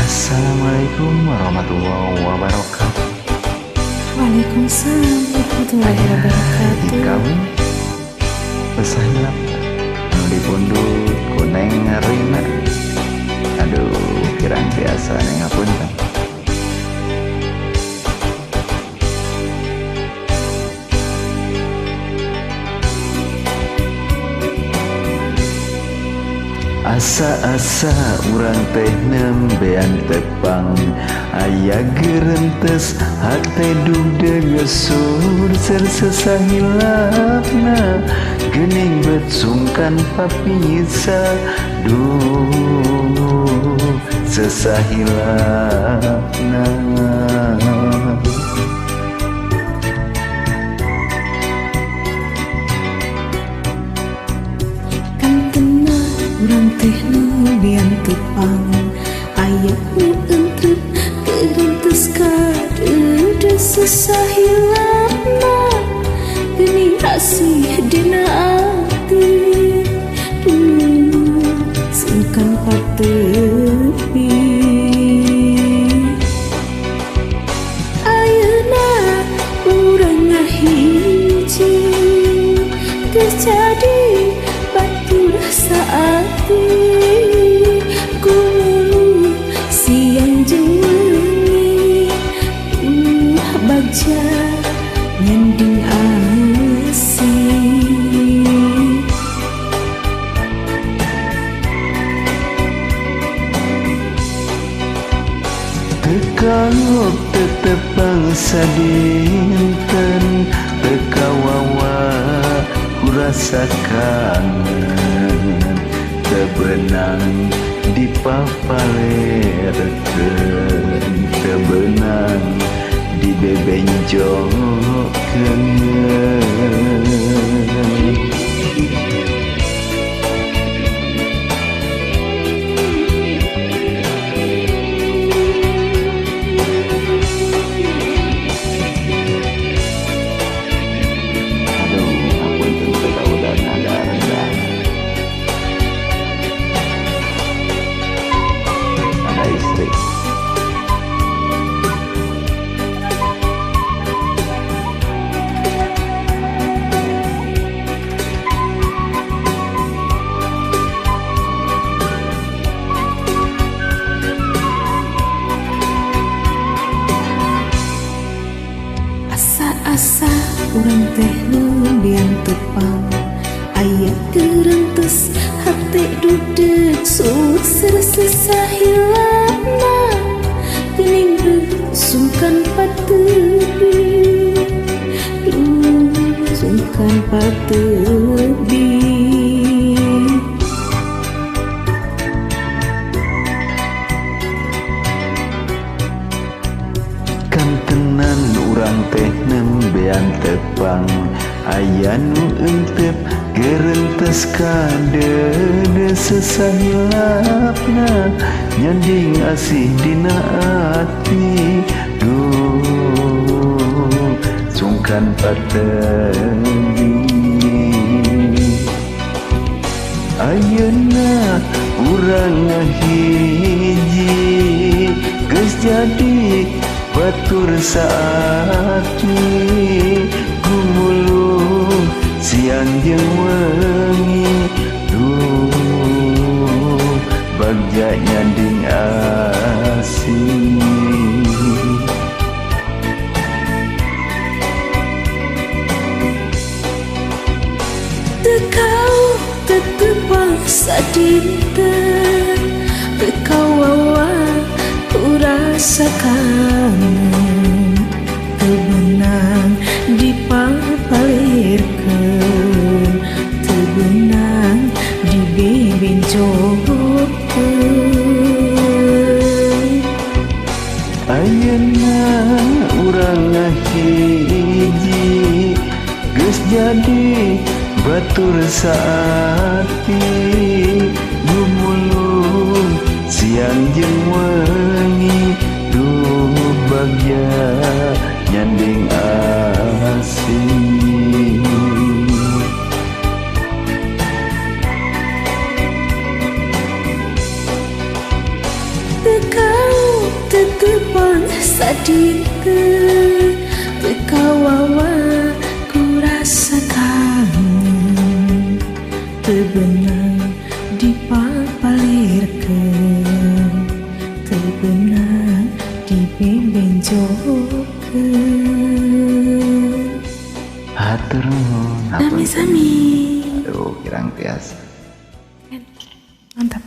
Assalamualaikum warahmatullahi wabarakatuh. Waalaikumsalam warahmatullahi wabarakatuh. Dikawin pesahilap nu dipundut ku Neng Rina. Aduh, kirang biasa neng hapunten. Asa-asa urang teh nembean tepang, aya gerentes hate dugde gesur sesahilapna geuning bet sungkan papisa duh sesahilapna. Urang teh nembean tepang, aya nu entrep gerentes kadeudeuh sesahilapna geuning asih dina ati duh sungkan patepi. Ayeuna urang ngahiji geus jadi batur saati gumuluh siang jeung wengi bagja nyanding asih. Teu tetepang sadinten, teu kawawa ku rasa kangen, teu beunang dipapalerkeun, teu beunang dibebenjokeun. Asa-asa urang teh nembean tepang, aya gerentes hate dudeg susur sesahilapna geuning sungkan patebi duh sungkan patebi. Kantenan urang teh nembean tepang, aya nu entep gerentes kadeudeuh sesahilapna nyanding asih dina ati duh sungkan patebi. Ayeuna urang ngahiji geus jadi batur saati gumuluh siang jeung wengi duh bagja nyanding asih. Teu kau tetepang sadinten, teu kawawa ku rasa kangen, teu beunang dipapalirkeun, teu beunang dibebenjokeun. Ayeuna urang ngahiji geus jadi batur saati gumuluh siang jeung wengi duh bagja nyanding asih. Teu Tetepang sadinten teu kawawa ku rasa kangen teu beunang dipapalirkeun teu beunang dibebenjokeun. Hatur nuhun. Sami-sami. Aduh, kirang tiasa. Mantap.